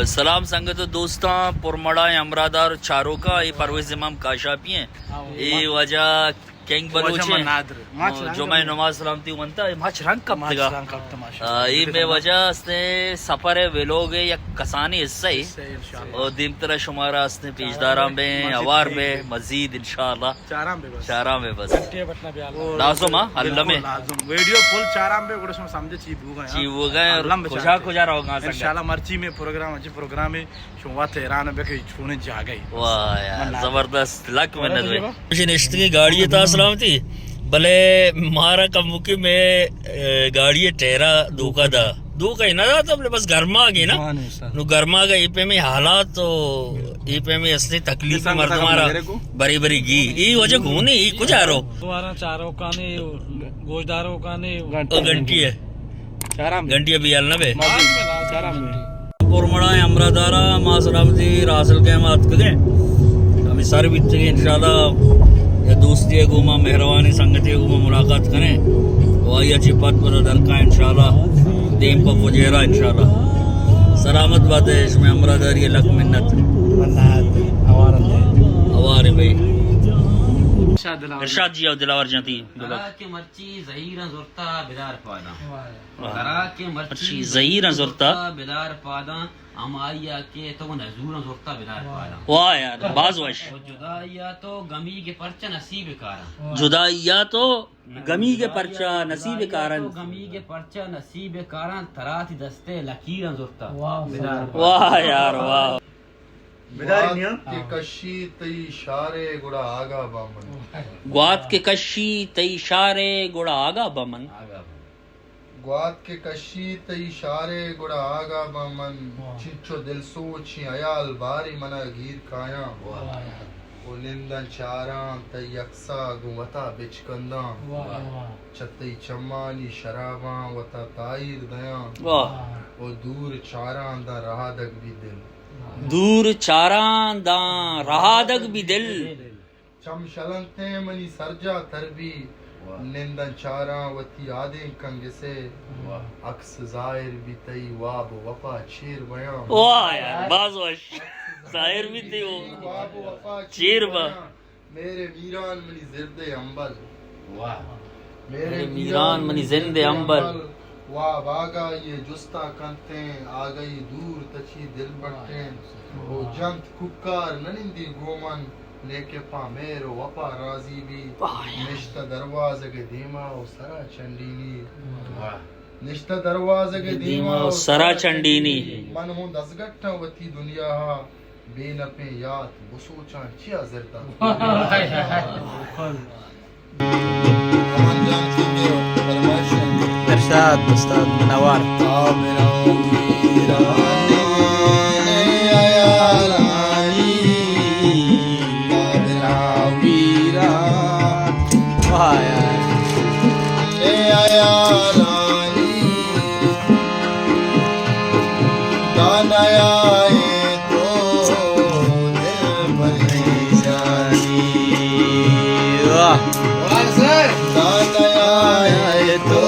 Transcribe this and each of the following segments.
سلام سنگت و دوستاں، پرمڑائیں ہمراہدار و چاروکاں، اے پرویز امام کاشاپی ہیں۔ اے واجہ کنگ بلوچ ہیں۔ جمعہ نماز سلامتی ونتا، مچ رنگ کپتگا۔ اے مئے واجہ استیں سفر ویلوگ یک کسانی حصہ ہے۔ اور دیمترا شمارا استیں پیشداراں بے، اوار بے، مزید انشاءاللہ۔ چاراں بے بس۔ چاراں بے بس۔ گھنٹی بٹنا بیا اللہ۔ لازم، ہاں، الم ہے۔ لازم۔ ویڈیو فل چاراں بے، گڑا شما سمجھے چی بوگا، چی بوگا اور کجا کجا روگا سنگت۔ انشاءاللہ مرچی میں پروگرام، اجی پروگرام ہے، شما تہران بے کہ چونے جاگہ۔ واہ یار، زبردست، لک منت بھائی۔ مجھے نشتگی گاڑی تا سلامتی، بلے مارا کموکی میں، اے، گاڑی ٹیرا دھوکا دا۔ دو کئی نہ داتا، بلے بس گرما گی نا۔ نو گرما گا اے پیمیں حالات تو اے پیمیں اصلی تکلیف مردم آرا بری بری گی۔ اے واجہ گونے، اے کجا رو؟ دوارا چاروکانی، گوشداروکانی۔ او گھنٹی ہے۔ گھنٹی ابھی حل نہ بے۔ پرمڑا ہمراہدارا، ما سلامتی راسل کے ہم آتکگے۔ ہمیں سر بیتگے انشاءاللہ۔ یا دوستی ہے گوما، مہروانی سنگتی ہے گوما ملاقات کریں۔ و آئی اچھی پت پر درکا انشاءاللہ۔ دیم پہ فجیرہ انشاءاللہ۔ سلامت بات ہے، شمئے ہمراہداری لک منت۔ منت، اوار انت۔ اوار بھائی۔ ارشاد جی، او دلاور جنتی۔ ترا کہ مرچی زہیراں زرتا بدار پاداں۔ واہ۔ ترا کہ مرچی مرچی زہیراں زرتا۔ بدار پاداں، ہمائی ء کہ تو نزوراں زرتا بدار پاداں۔ واہ یار، باز وش۔ و جدائی ء تو گمیگ پرچہ نصیب کاراں۔ جدائی ء تو گمیگ پرچہ نصیب کارن۔ تو گمیگ پرچہ نصیب کارن، ترا تی دستے لکیراں زرتا۔ واہ، بدار۔ واہ یار، واہ۔ بداری گوات نیا۔ کہ کشی تئی شارے گڑا آگا با من۔ گوات کہ کشی تئی شارے گڑا آگا با من۔ آگا با من۔ گوات کہ کشی تئی شارے گڑا آگا با من۔ واہ۔ چنچو دل سوچیں حیال باری منا گیر کایاں۔ واہ۔ و ننداں چاراں تئی عکسا گوں وتا بچکنداں۔ واہ، واہ۔ چہ تئی چمانی شراباں وتا تاہیر دیاں۔ واہ۔ و دور چاراں داں رہادگ بی دل۔ دور چاراں داں رہادگ بی دل۔ چم شلنتیں منی سرجاہ تر بی۔ واہ۔ ننداں چاراں وتی آدینکاں گسے۔ واہ۔ عکس ظاہر بی تئی واب وفا چیر بیاں۔ واہ یار، باز وش۔ ظاہر بی تئی واب وفا چیر چیر با۔ بیاں۔ میرے میران منی زرد امبل۔ واہ۔ میرے میران منی زند امبل۔ واب آگاہی ء جستا کنتیں، آگہی دور تچی دل پٹیں۔ واہ۔ او جنت کوکار نہ نندی گوں من، لیکن پہ مہر و وفا راضی بی۔ واہ۔ نشتہ دروازگ دیما و سرا چنڈینی۔ واہ۔ نشتہ دروازگ دیما و سرا چنڈینی۔ من ہوں دزگٹاں وتی دنیا ہا۔ بے نپیں یات بسوچاں چیا زرتاں۔ ارشاد استاد منوار۔ واہ یار۔ دانایائے تو دل پریشانی۔ واہ۔ دانایائے تو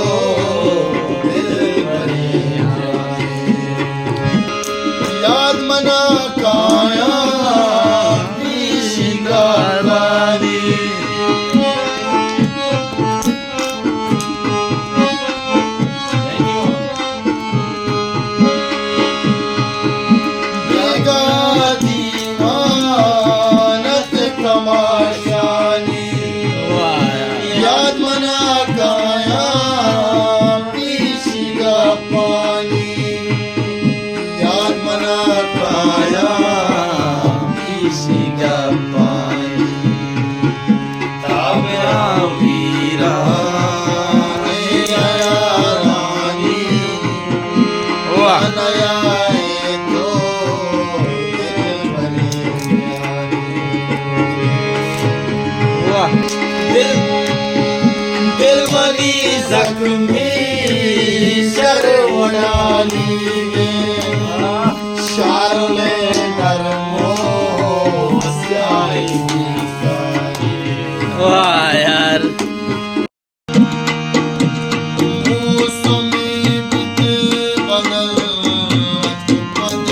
دل پریشانی۔ یاد منا کایا پیشی گالانی۔ بیگاہ دیوانت کماشانی۔ واہ۔ یاد منا کایا پیشی گپانی۔ یاد منا کایا پیشی گپانی۔ تابراں ویران ء حیالانی۔ واہ۔ نیائے تو دل منی میانی۔ واہ۔ دل، دل منی زخمی شر وڈانی۔ شارلے نرمو سیاہی بیتانی۔ واہ یار۔ موسمی بیت بدل، وت پد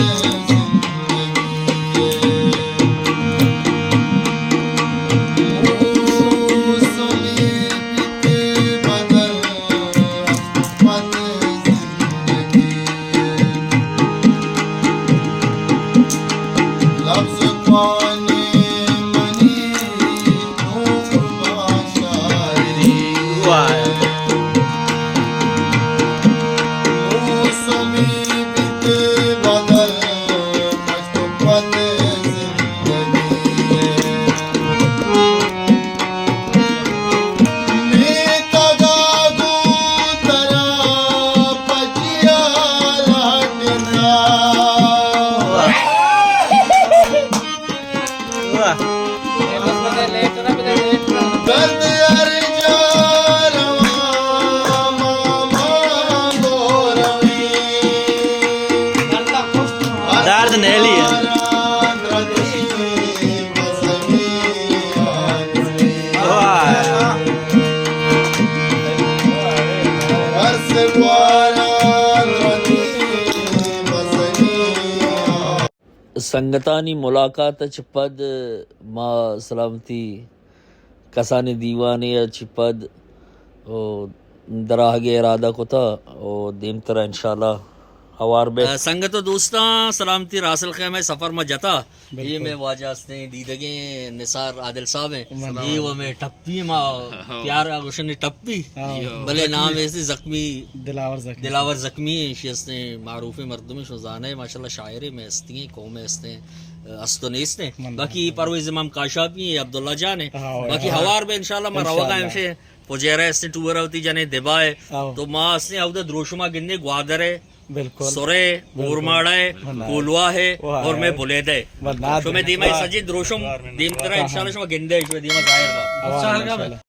درد نیلی ہے۔ واہ۔ سنگتانی ملاقات ءَ چہ پد ما سلامتی کسانیں دیوانے ءَ چہ پد و دراہگ ءِ ارادہ کتا و دیمترا انشاءاللہ ہوار بہ۔ سنگت و دوستاں، سلامتی راسل خیمہ ءِ سفر ما جتا۔ اے مئے واجہ ہستیں، دیدگیں نثار عادل صاحب ہیں۔ اے و مئے ٹپی، ما پیار ءَ گوشن ٹپی۔ بلے نام ایسے زخمی، دلاور زخمی۔ دلاور زخمی ہیں، ایشی ہستیں معروفیں مردمے، شما زانے، ماشاءاللہ شاعرے مئے ہستیں، قوم ہستیں، ہست و نیست ہیں۔ باقی پرویز امام کاشاپی ہیں، عبداللہ جان ہیں۔ باقی ہوار بہ انشاءاللہ ما روگا ہمشے پجیرہ ہستیں، ٹور ہوتی جنے دبا ہے۔ تو ما ہستیں اودا دروشما گندے گوادر ہے۔ بالکل۔ سرے، اورماڑہ ہے، کولواہ ہے اور مئے بلیدہ ہے۔ شمئے دیما سجی دروشم دیمترا انشاءاللہ شما گندے، شمئے دیما ظاہر با۔